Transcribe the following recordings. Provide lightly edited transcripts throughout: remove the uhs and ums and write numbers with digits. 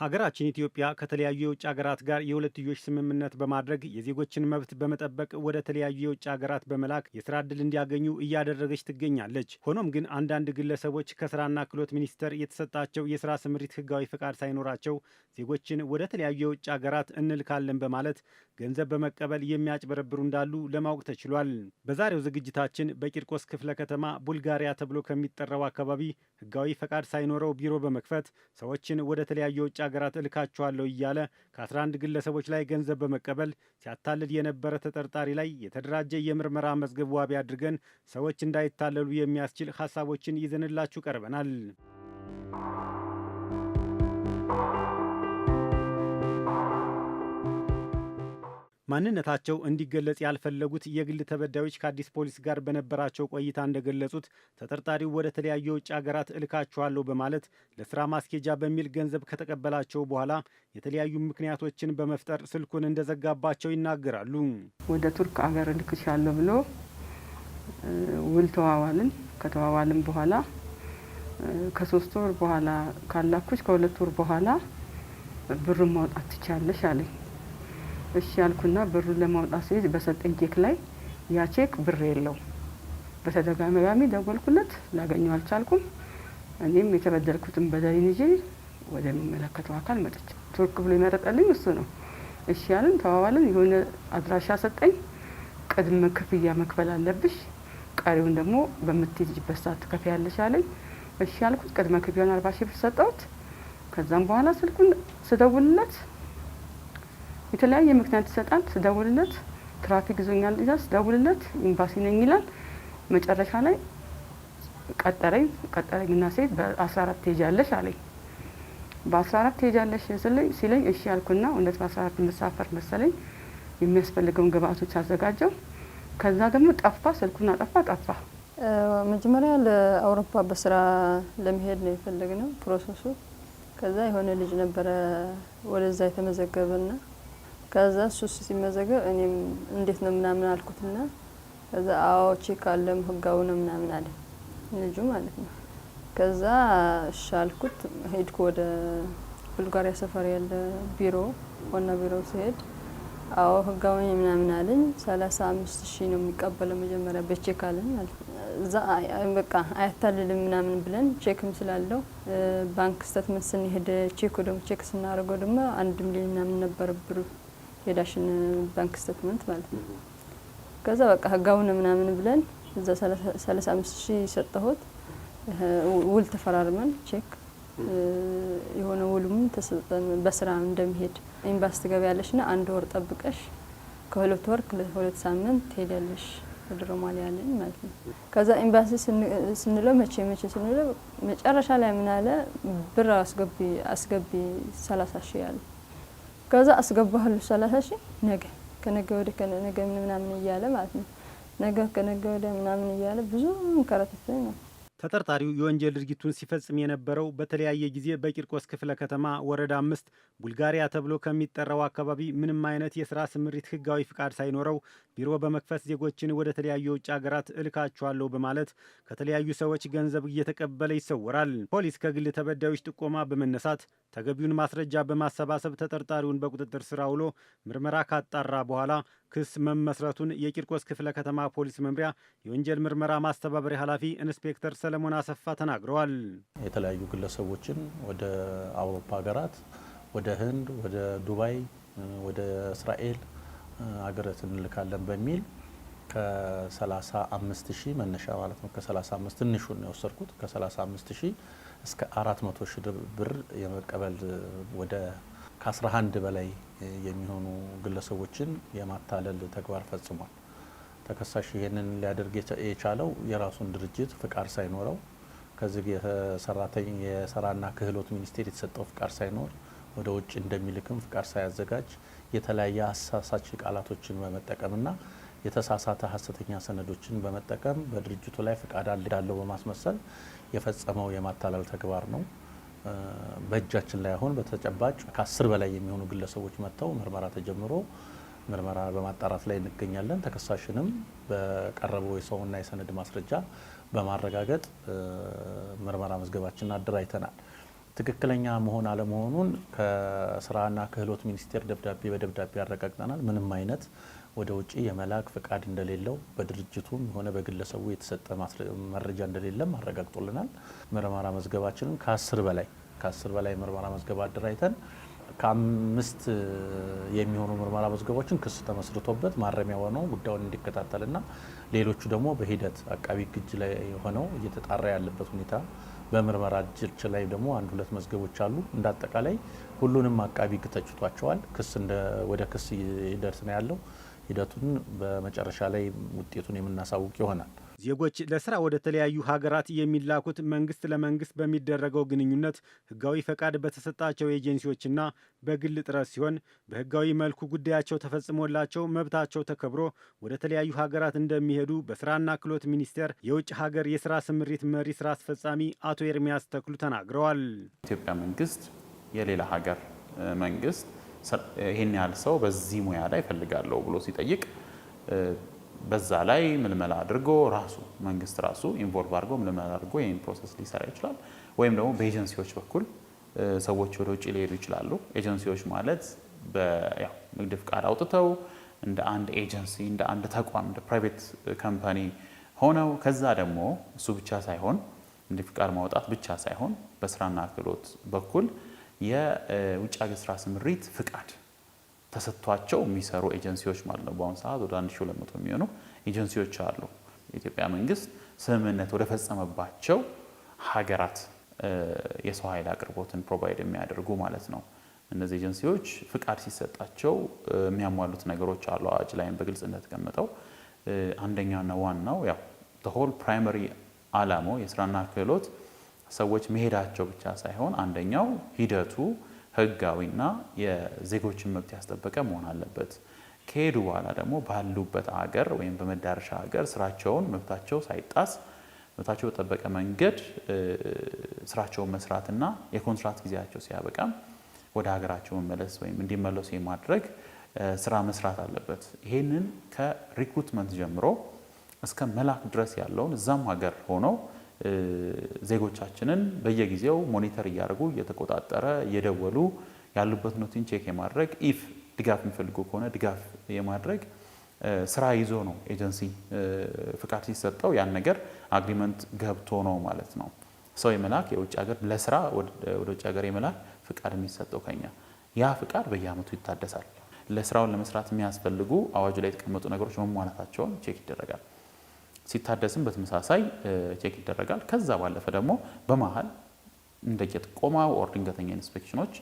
ሀገራችን ኢትዮጵያ ከተለያዩ የውጭ ሀገራት ጋር የሁለትዮሽ ስምምነት በማድረግ የዜጎችን መብት በመጠበቅ ወደ ተለያዩ የውጭ ሀገራት በመላክ የስራ ዕድል እንዲያገኙ እያደረገች ትገኛለች። ሆኖም ግን አንዳንድ ግለሰቦች ከስራና ክህሎት ሚኒስቴር የተሰጣቸው የስራ ስምሪት ህጋዊ ፈቃድ ሳይኖራቸው ዜጎችን ወደ ተለያዩ የውጭ ሀገራት እንልካለን በማለት ገንዘብ በመቀበል የሚያጭበረብሩ እንዳሉ ለማወቅ ተችሏል። በዛሬው ዝግጅታችን በቂርቆስ ክፍለ ከተማ ቡልጋሪያ ተብሎ ከሚጠራው አካባቢ ህጋዊ ፈቃድ ሳይኖረው ቢሮ በመክፈት ሰዎችን ወደ ተለያዩ የውጭ ሀገራት እልካቸዋለሁ እያለ ከ11 ግለሰቦች ላይ ገንዘብ በመቀበል ሲያታልል የነበረ ተጠርጣሪ ላይ የተደራጀ የምርመራ መዝገብ ዋቢ አድርገን ሰዎች እንዳይታለሉ የሚያስችል ሀሳቦችን ይዘንላችሁ ቀርበናል። ማንነታቸው እንዲገለጽ ያልፈለጉት የግል ተበዳዮች ከአዲስ ፖሊስ ጋር በነበራቸው ቆይታ እንደገለጹት ተጠርጣሪው ወደ ተለያዩ የውጭ ሀገራት እልካችኋለሁ በማለት ለስራ ማስኬጃ በሚል ገንዘብ ከተቀበላቸው በኋላ የተለያዩ ምክንያቶችን በመፍጠር ስልኩን እንደዘጋባቸው ይናገራሉ። ወደ ቱርክ ሀገር እልክሻለሁ ብሎ ውል ተዋዋልን። ከተዋዋልን በኋላ ከ3 ወር በኋላ ካላኩሽ ከ2 ወር በኋላ ብሩን ማውጣት ትችያለሽ አለኝ። እሺ ያልኩና ብሩን ለማውጣት ሲሄድ በሰጠኝ ቼክ ላይ ያ ቼክ ብር የለውም። በተደጋጋሚ ደወልኩለት፣ ላገኘው አልቻልኩም። እኔም የተበደልኩትን በደሌን ይዤ ወደሚመለከተው አካል መጥቼ ቱርክ ብሎ የመረጠልኝ እሱ ነው። እሺ ያልን ተዋዋልን። የሆነ አድራሻ ሰጠኝ። ቅድመ ክፍያ መክፈል አለብሽ፣ ቀሪውን ደግሞ በምትሄጂበት ሰዓት ትከፍያለሽ አለኝ። እሺ ያልኩት ቅድመ ክፍያውን 40 ሺህ ብር ሰጠሁት። ከዛም በኋላ ስልኩን ስደውልለት የተለያየ ምክንያት ይሰጣል። ስደውልለት ትራፊክ ይዞኛል ይላል። ስደውልለት ኤምባሲ ነኝ ይላል። መጨረሻ ላይ ቀጠረኝና ሴት በ14 ትሄጃለሽ አለኝ። በ14 ትሄጃለሽ ሲለኝ እሺ ያልኩና እውነት በ14 መሳፈር መሰለኝ የሚያስፈልገውን ግብአቶች አዘጋጀው። ከዛ ደግሞ ጠፋ፣ ስልኩን አጠፋ፣ ጠፋ። መጀመሪያ ለአውሮፓ በስራ ለመሄድ ነው የፈለግነው process ኡ። ከዛ የሆነ ልጅ ነበረ ወደዛ የተመዘገበና ከዛ እሱ ሲመዘገብ እኔም እንዴት ነው ምናምን አልኩትና ከዛ አዎ ቼክ አለም ህጋዊ ነው ምናምን አለ ልጁ ማለት ነው። ከዛ እሺ አልኩት። ሄድኩ ወደ ቡልጋሪያ ሰፈር ያለ ቢሮ ዋና ቢሮ ሲሄድ አዎ ህጋዊ ምናምን አለኝ። 35 ሺህ ነው የሚቀበለው መጀመሪያ በቼክ አለኝ ማለት ነው። እዛ በቃ አያታልልም ምናምን ብለን ቼክም ስላለው ባንክ statement ስንሄድ ቼኩ ደግሞ check ስናደርገው ደግሞ 1 ሚሊዮን ምናምን ነበር ብሩ የዳሽን ባንክ statement ማለት ነው። ከዛ በቃ ህጋዊ ነው ምናምን ብለን እዛ 35 ሺህ ሰጠሁት። ውል ተፈራርመን ቼክ የሆነ ውሉም ተሰጠን በስራ እንደሚሄድ ኤምባሲ ትገቢያለሽና 1 ወር ጠብቀሽ ከ2 ወር ከ2 ሳምንት ትሄዳለሽ ወደ ሮማንያ አለኝ ማለት ነው። ከዛ ኤምባሲ ስንለው መቼ ስንለው መጨረሻ ላይ ምን አለ ብር አስገቢ 30 ሺህ አለ። ከዛ አስገባለሁ 30 ሺህ ነገ ከነገ ወዲያ ከነገ ምናምን እያለ ማለት ነው። ነገ ከነገ ወዲያ ምናምን እያለ ብዙ ከረተተኝ ነው። ተጠርጣሪው የወንጀል ድርጊቱን ሲፈጽም የነበረው በተለያየ ጊዜ በቂርቆስ ክፍለ ከተማ ወረዳ 5 ቡልጋሪያ ተብሎ ከሚጠራው አካባቢ ምንም አይነት የስራ ስምሪት ህጋዊ ፍቃድ ሳይኖረው ቢሮ በመክፈት ዜጎችን ወደ ተለያዩ የውጭ ሀገራት እልካቸዋለሁ በማለት ከተለያዩ ሰዎች ገንዘብ እየተቀበለ ይሰወራል። ፖሊስ ከግል ተበዳዮች ጥቆማ በመነሳት ተገቢውን ማስረጃ በማሰባሰብ ተጠርጣሪውን በቁጥጥር ስር አውሎ ምርመራ ካጣራ በኋላ ክስ መመስረቱን የቂርቆስ ክፍለ ከተማ ፖሊስ መምሪያ የወንጀል ምርመራ ማስተባበሪያ ኃላፊ ኢንስፔክተር ሰለሞን አሰፋ ተናግረዋል። የተለያዩ ግለሰቦችን ወደ አውሮፓ ሀገራት፣ ወደ ህንድ፣ ወደ ዱባይ፣ ወደ እስራኤል ሀገራት እንልካለን በሚል ከ35 ሺህ መነሻ ማለት ነው። ከ35 ትንሹን ነው የወሰድኩት። ከ35 ሺህ እስከ 400 ሺህ ብር የመቀበል ወደ ከ11 በላይ የሚሆኑ ግለሰቦችን የማታለል ተግባር ፈጽሟል። ተከሳሽ ይሄንን ሊያደርግ የቻለው የራሱን ድርጅት ፍቃድ ሳይኖረው ከዚህ የስራና ክህሎት ሚኒስቴር የተሰጠው ፍቃድ ሳይኖር ወደ ውጭ እንደሚልክም ፍቃድ ሳያዘጋጅ የተለያየ አሳሳች ቃላቶችን በመጠቀምና የተሳሳተ ሐሰተኛ ሰነዶችን በመጠቀም በድርጅቱ ላይ ፍቃድ እንዳለው በማስመሰል የፈጸመው የማታለል ተግባር ነው። በእጃችን ላይ አሁን በተጨባጭ ከ10 በላይ የሚሆኑ ግለሰቦች መጥተው ምርመራ ተጀምሮ ምርመራ በማጣራት ላይ እንገኛለን። ተከሳሽንም በቀረበው የሰውና የሰነድ ማስረጃ በማረጋገጥ ምርመራ መዝገባችንን አደራጅተናል። ትክክለኛ መሆን አለመሆኑን ከስራና ክህሎት ሚኒስቴር ደብዳቤ በደብዳቤ ያረጋግጠናል። ምንም አይነት ወደ ውጭ የመላክ ፍቃድ እንደሌለው፣ በድርጅቱም ሆነ በግለሰቡ የተሰጠ መረጃ እንደሌለም አረጋግጦልናል። ምርመራ መዝገባችንን ከ10 በላይ ምርመራ መዝገብ አደራጅተን ከአምስት የሚሆኑ ምርመራ መዝገቦችን ክስ ተመስርቶበት ማረሚያ ሆነው ጉዳዩን እንዲከታተልና ሌሎቹ ደግሞ በሂደት አቃቢ ሕግ እጅ ላይ ሆነው እየተጣራ ያለበት ሁኔታ፣ በምርመራ እጅ ላይ ደግሞ አንድ ሁለት መዝገቦች አሉ። እንደ አጠቃላይ ሁሉንም አቃቢ ሕግ ተችቷቸዋል። ክስ ወደ ክስ ሂደት ነው ያለው። ሂደቱን በመጨረሻ ላይ ውጤቱን የምናሳውቅ ይሆናል። ዜጎች ለስራ ወደ ተለያዩ ሀገራት የሚላኩት መንግስት ለመንግስት በሚደረገው ግንኙነት፣ ህጋዊ ፈቃድ በተሰጣቸው ኤጀንሲዎችና በግል ጥረት ሲሆን፣ በህጋዊ መልኩ ጉዳያቸው ተፈጽሞላቸው መብታቸው ተከብሮ ወደ ተለያዩ ሀገራት እንደሚሄዱ በስራና ክህሎት ሚኒስቴር የውጭ ሀገር የስራ ስምሪት መሪ ስራ አስፈጻሚ አቶ ኤርሚያስ ተክሉ ተናግረዋል። ኢትዮጵያ መንግስት የሌላ ሀገር መንግስት ይህን ያህል ሰው በዚህ ሙያ ላይ እፈልጋለሁ ብሎ ሲጠይቅ፣ በዛ ላይ ምልመላ አድርጎ፣ ራሱ መንግስት ራሱ involve አድርጎ ምልመላ አድርጎ ይህን process ሊሰራ ይችላል። ወይም ደግሞ በኤጀንሲዎች በኩል ሰዎች ወደ ውጭ ሊሄዱ ይችላሉ። ኤጀንሲዎች ማለት ንግድ ፍቃድ አውጥተው እንደ አንድ ኤጀንሲ፣ እንደ አንድ ተቋም፣ እንደ private company ሆነው፣ ከዛ ደግሞ እሱ ብቻ ሳይሆን፣ ንግድ ፍቃድ ማውጣት ብቻ ሳይሆን፣ በስራና ክህሎት በኩል የውጭ ሀገር ስራ ስምሪት ፍቃድ ተሰጥቷቸው የሚሰሩ ኤጀንሲዎች ማለት ነው። በአሁኑ ሰዓት ወደ 1200 የሚሆኑ ኤጀንሲዎች አሉ። የኢትዮጵያ መንግስት ስምምነት ወደ ፈጸመባቸው ሀገራት የሰው ኃይል አቅርቦትን provide የሚያደርጉ ማለት ነው። እነዚህ ኤጀንሲዎች ፍቃድ ሲሰጣቸው የሚያሟሉት ነገሮች አሉ። አዋጅ ላይም በግልጽ እንደተቀመጠው አንደኛውና ዋናው ያው whole primary አላማው የስራና ክህሎት ሰዎች መሄዳቸው ብቻ ሳይሆን አንደኛው ሂደቱ ህጋዊና የዜጎችን መብት ያስጠበቀ መሆን አለበት። ከሄዱ በኋላ ደግሞ ባሉበት አገር ወይም በመዳረሻ ሀገር ስራቸውን መብታቸው ሳይጣስ፣ መብታቸው በጠበቀ መንገድ ስራቸውን መስራትና የኮንትራት ጊዜያቸው ሲያበቃም ወደ ሀገራቸው መመለስ ወይም እንዲመለሱ የማድረግ ስራ መስራት አለበት። ይሄንን ከ recruitment ጀምሮ እስከ መላክ ድረስ ያለውን እዛም ሀገር ሆነው ዜጎቻችንን በየጊዜው monitor እያደረጉ፣ እየተቆጣጠረ፣ እየደወሉ ያሉበት ሁኔታን check የማድረግ፣ if ድጋፍ የሚፈልጉ ከሆነ ድጋፍ የማድረግ ስራ ይዞ ነው። ኤጀንሲ ፍቃድ ሲሰጠው ያን ነገር agreement ገብቶ ነው ማለት ነው። ሰው የመላክ፣ የውጭ ሀገር ለስራ ወደ ውጭ ሀገር የመላክ ፍቃድ የሚሰጠው ከኛ። ያ ፍቃድ በየአመቱ ይታደሳል። ለስራውን ለመስራት የሚያስፈልጉ አዋጁ ላይ የተቀመጡ ነገሮች መሟላታቸውን check ይደረጋል። ሲታደስም በተመሳሳይ check ይደረጋል። ከዛ ባለፈ ደግሞ በመሀል እንደየጥቆማ or ድንገተኛ inspection ኖች፣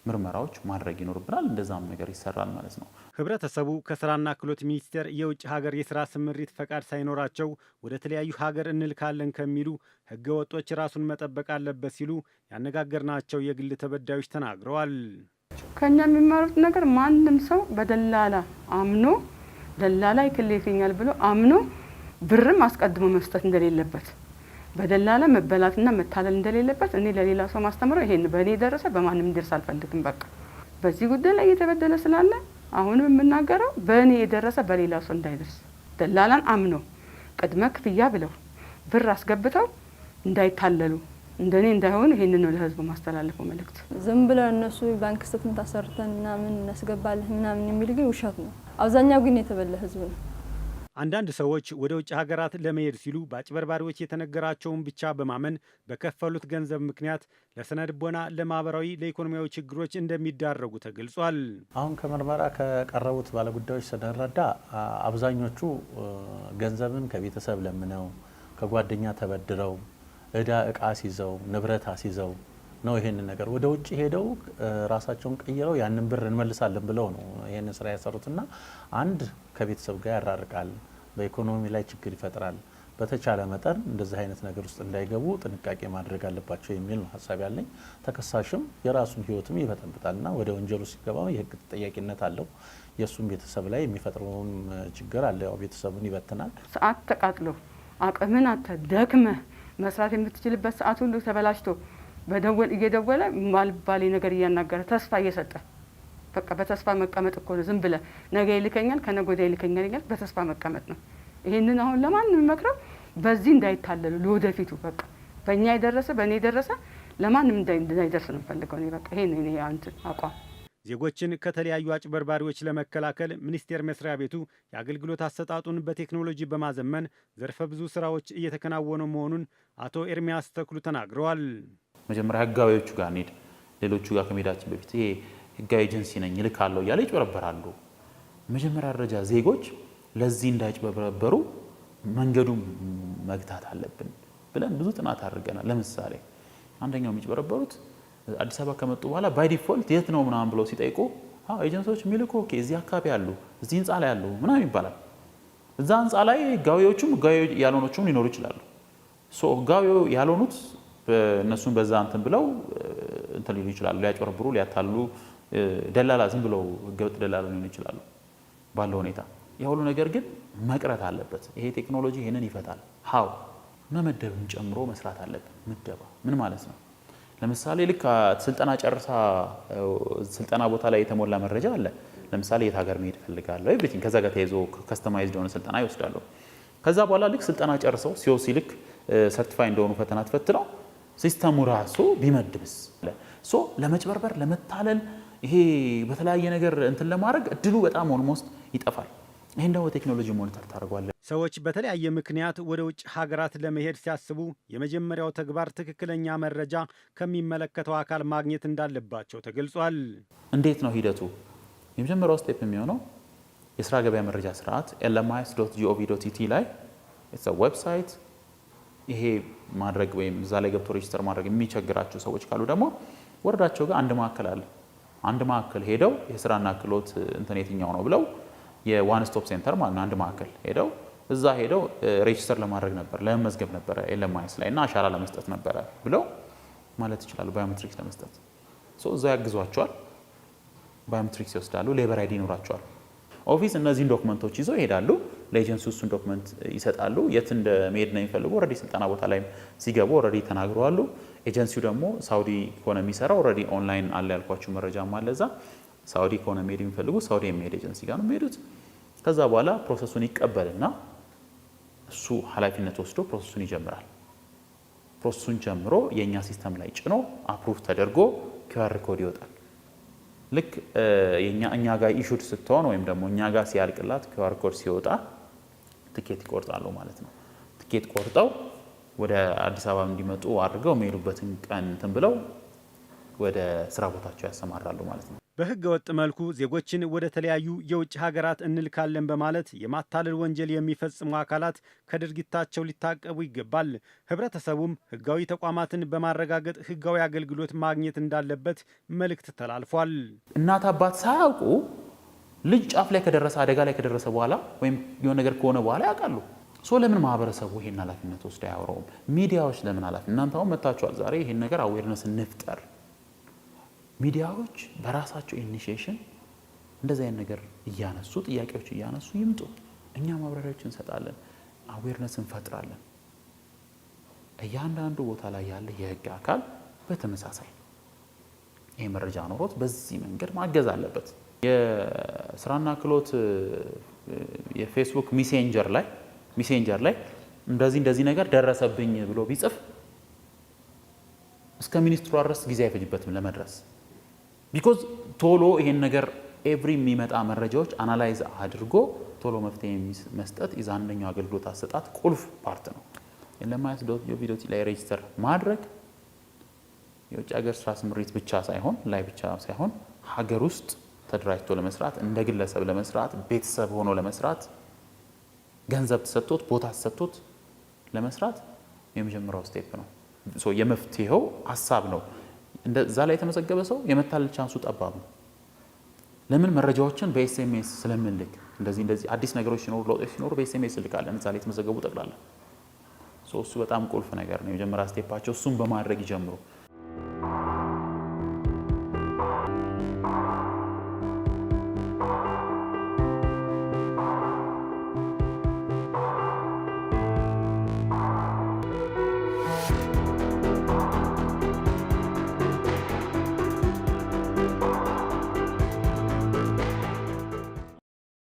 ምርመራዎች ማድረግ ይኖርብናል። እንደዛም ነገር ይሰራል ማለት ነው። ህብረተሰቡ ከስራና ክህሎት ሚኒስቴር የውጭ ሀገር የስራ ስምሪት ፈቃድ ሳይኖራቸው ወደ ተለያዩ ሀገር እንልካለን ከሚሉ ህገ ወጦች ራሱን መጠበቅ አለበት ሲሉ ያነጋገርናቸው የግል ተበዳዮች ተናግረዋል። ከኛ የሚማሩት ነገር ማንም ሰው በደላላ አምኖ፣ ደላላ ይክልልኛል ብሎ አምኖ ብርም አስቀድሞ መስጠት እንደሌለበት፣ በደላላ መበላትና መታለል እንደሌለበት እኔ ለሌላ ሰው ማስተምረው ይሄን፣ በእኔ የደረሰ በማንም እንዲደርስ አልፈልግም። በቃ በዚህ ጉዳይ ላይ እየተበደለ ስላለ አሁንም የምናገረው በእኔ የደረሰ በሌላ ሰው እንዳይደርስ፣ ደላላን አምኖ ቅድመ ክፍያ ብለው ብር አስገብተው እንዳይታለሉ፣ እንደኔ እንዳይሆኑ፣ ይሄንን ነው ለህዝቡ ማስተላለፈው መልእክት። ዝም ብለው እነሱ bank statement አሰርተን ምናምን እናስገባለህ ምናምን የሚል ግን ውሸት ነው። አብዛኛው ግን የተበላ ህዝብ ነው። አንዳንድ ሰዎች ወደ ውጭ ሀገራት ለመሄድ ሲሉ በአጭበርባሪዎች የተነገራቸውን ብቻ በማመን በከፈሉት ገንዘብ ምክንያት ለስነ ልቦና፣ ለማህበራዊ፣ ለኢኮኖሚያዊ ችግሮች እንደሚዳረጉ ተገልጿል። አሁን ከምርመራ ከቀረቡት ባለጉዳዮች ስንረዳ አብዛኞቹ ገንዘብን ከቤተሰብ ለምነው፣ ከጓደኛ ተበድረው፣ እዳ እቃ አስይዘው፣ ንብረት አስይዘው ነው ይሄንን ነገር ወደ ውጭ ሄደው ራሳቸውን ቀይረው ያንን ብር እንመልሳለን ብለው ነው ይሄንን ስራ ያሰሩትና አንድ ከቤተሰብ ጋር ያራርቃል፣ በኢኮኖሚ ላይ ችግር ይፈጥራል። በተቻለ መጠን እንደዚህ አይነት ነገር ውስጥ እንዳይገቡ ጥንቃቄ ማድረግ አለባቸው የሚል ነው ሀሳብ ያለኝ። ተከሳሽም የራሱን ሕይወትም ይበጠብጣልና ወደ ወንጀሉ ሲገባ የሕግ ተጠያቂነት አለው። የእሱም ቤተሰብ ላይ የሚፈጥረውም ችግር አለ። ያው ቤተሰቡን ይበትናል። ሰዓት ተቃጥሎ፣ አቅምን አጥተህ፣ ደክመህ መስራት የምትችልበት ሰዓት ሁሉ ተበላሽቶ፣ በደወል እየደወለ ባልባሌ ነገር እያናገረ፣ ተስፋ እየሰጠ፣ በቃ በተስፋ መቀመጥ እኮ ነው። ዝም ብለህ ነገ ይልከኛል፣ ከነገ ወዲያ ይልከኛል እያልክ በተስፋ መቀመጥ ነው። ይሄንን አሁን ለማንም የምመክረው በዚህ እንዳይታለሉ ለወደፊቱ፣ በቃ በእኛ የደረሰ፣ በእኔ የደረሰ ለማንም እንዳይደርስ ነው የምፈልገው። እኔ በቃ ይሄ ነው የኔ እንትን አቋም። ዜጎችን ከተለያዩ አጭበርባሪዎች ለመከላከል ሚኒስቴር መስሪያ ቤቱ የአገልግሎት አሰጣጡን በቴክኖሎጂ በማዘመን ዘርፈ ብዙ ስራዎች እየተከናወኑ መሆኑን አቶ ኤርሚያስ ተክሉ ተናግረዋል። መጀመሪያ ህጋዊዎቹ ጋር እንሂድ። ሌሎቹ ጋር ከመሄዳችን በፊት ይሄ ህጋዊ ኤጀንሲ ነኝ እልካለሁ እያለ ይጭበረበራሉ። መጀመሪያ ደረጃ ዜጎች ለዚህ እንዳይጭበረበሩ መንገዱ መግታት አለብን ብለን ብዙ ጥናት አድርገናል። ለምሳሌ አንደኛው የሚጭበረበሩት አዲስ አበባ ከመጡ በኋላ by default የት ነው ምናምን ብለው ሲጠይቁ ኤጀንሲዎች የሚልኩ okay እዚህ አካባቢ ያሉ፣ እዚህ ህንፃ ላይ ያሉ ምናምን ይባላል። እዛ ህንፃ ላይ ህጋዊዎቹም ህጋዊ ያልሆኖቹም ሊኖሩ ይችላሉ። So ህጋዊ ያልሆኑት እነሱን በዛ እንትን ብለው እንትን ሊሉ ይችላሉ፣ ሊያጭበረብሩ፣ ሊያታሉ፣ ደላላ ዝም ብለው ህገወጥ ደላላ ሊሆኑ ይችላሉ ባለው ሁኔታ። ያ ሁሉ ነገር ግን መቅረት አለበት። ይሄ ቴክኖሎጂ ይሄንን ይፈታል። How መመደብም ጨምሮ መስራት አለብን። ምደባ ምን ማለት ነው? ለምሳሌ ልክ ስልጠና ጨርሳ ስልጠና ቦታ ላይ የተሞላ መረጃ አለ። ለምሳሌ የት ሀገር መሄድ እፈልጋለሁ everything፣ ከዛ ጋር ተያይዞ customized የሆነ ስልጠና ይወስዳሉ። ከዛ በኋላ ልክ ስልጠና ጨርሰው COC ልክ certify እንደሆኑ ፈተና ተፈትነው system ኡ ራሱ ቢመድብስ? So ለመጭበርበር፣ ለመታለል፣ ይሄ በተለያየ ነገር እንትን ለማድረግ እድሉ በጣም almost ይጠፋል። ይህን ደግሞ ቴክኖሎጂ monitor ታደርጓለህ። ሰዎች በተለያየ ምክንያት ወደ ውጭ ሀገራት ለመሄድ ሲያስቡ የመጀመሪያው ተግባር ትክክለኛ መረጃ ከሚመለከተው አካል ማግኘት እንዳለባቸው ተገልጿል። እንዴት ነው ሂደቱ? የመጀመሪያው step የሚሆነው የስራ ገበያ መረጃ ስርዓት lmis.gov.et ላይ website ይሄ ማድረግ ወይም እዛ ላይ ገብቶ register ማድረግ የሚቸግራቸው ሰዎች ካሉ ደግሞ ወረዳቸው ጋር አንድ ማዕከል አለ። አንድ ማዕከል ሄደው የስራና ክህሎት እንትን የትኛው ነው ብለው የ one stop center ማለት ነው። አንድ ማዕከል ሄደው እዛ ሄደው register ለማድረግ ነበር፣ ለመመዝገብ ነበረ LMIS ላይ እና አሻራ ለመስጠት ነበረ ብለው ማለት ይችላሉ። Biometrics ለመስጠት እዛ ያግዟቸዋል። Biometrics ይወስዳሉ። Labor ID ይኖራቸዋል። Office እነዚህን document ኦች ይዘው ይሄዳሉ። ለኤጀንሲ እሱን document ይሰጣሉ። የት እንደመሄድ ነው የሚፈልጉ already ስልጠና ቦታ ላይም ሲገቡ already ተናግረዋሉ። ኤጀንሲው ደግሞ ሳውዲ ከሆነ የሚሰራው already online አለ ያልኳችሁ መረጃም አለ እዛ። ሳውዲ ከሆነ መሄድ የሚፈልጉ ሳውዲ የሚሄድ ኤጀንሲ ጋር ነው የሚሄዱት። ከዛ በኋላ process ኡን ይቀበልና እሱ ኃላፊነት ወስዶ process ኡን ይጀምራል። Process ኡን ጀምሮ የእኛ system ላይ ጭኖ approve ተደርጎ QR code ይወጣል። ልክ እኛ ጋር issued ስትሆን ወይም ደግሞ እኛ ጋር ሲያልቅላት QR code ሲወጣ ትኬት ይቆርጣሉ ማለት ነው። ትኬት ቆርጠው ወደ አዲስ አበባ እንዲመጡ አድርገው የሚሄዱበትን ቀን እንትን ብለው ወደ ስራ ቦታቸው ያሰማራሉ ማለት ነው። በሕገ ወጥ መልኩ ዜጎችን ወደ ተለያዩ የውጭ ሀገራት እንልካለን በማለት የማታለል ወንጀል የሚፈጽሙ አካላት ከድርጊታቸው ሊታቀቡ ይገባል። ሕብረተሰቡም ሕጋዊ ተቋማትን በማረጋገጥ ሕጋዊ አገልግሎት ማግኘት እንዳለበት መልእክት ተላልፏል። እናት አባት ሳያውቁ ልጅ ጫፍ ላይ ከደረሰ፣ አደጋ ላይ ከደረሰ በኋላ ወይም የሆነ ነገር ከሆነ በኋላ ያውቃሉ። So ለምን ማህበረሰቡ ይሄን ኃላፊነት ወስዶ አያወራውም? ሚዲያዎች ለምን ኃላፊነት፣ እናንተ አሁን መታችኋል ዛሬ፣ ይሄን ነገር awareness እንፍጠር። ሚዲያዎች በራሳቸው initiation እንደዚህ አይነት ነገር እያነሱ፣ ጥያቄዎች እያነሱ ይምጡ። እኛ ማብራሪያዎች እንሰጣለን፣ awareness እንፈጥራለን። እያንዳንዱ ቦታ ላይ ያለ የህግ አካል በተመሳሳይ ይሄ መረጃ ኖሮት በዚህ መንገድ ማገዝ አለበት። የስራና ክህሎት የፌስቡክ messenger ላይ እንደዚህ እንደዚህ ነገር ደረሰብኝ ብሎ ቢጽፍ እስከ ሚኒስትሯ ድረስ ጊዜ አይፈጅበትም ለመድረስ፣ because ቶሎ ይሄን ነገር every የሚመጣ መረጃዎች analyze አድርጎ ቶሎ መፍትሄ መስጠት is አንደኛው አገልግሎት አሰጣጥ ቁልፍ part ነው። lmis.gov.et ላይ register ማድረግ የውጭ ሀገር ስራ ስምሪት ብቻ ሳይሆን ሀገር ውስጥ ተደራጅቶ ለመስራት፣ እንደ ግለሰብ ለመስራት፣ ቤተሰብ ሆኖ ለመስራት፣ ገንዘብ ተሰጥቶት፣ ቦታ ተሰጥቶት ለመስራት የመጀመሪያው step ነው። የመፍትሄው ሀሳብ ነው። እዛ ላይ የተመዘገበ ሰው የመታለል chance ኡ ጠባብ ነው። ለምን? መረጃዎችን በ SMS ስለምንልክ፣ እንደዚህ እንደዚህ አዲስ ነገሮች ሲኖሩ፣ ለውጦች ሲኖሩ በ SMS እንልካለን። እዛ ላይ የተመዘገቡ ጠቅላላ እሱ በጣም ቁልፍ ነገር ነው። የመጀመሪያ step ኣቸው እሱን በማድረግ ይጀምሩ።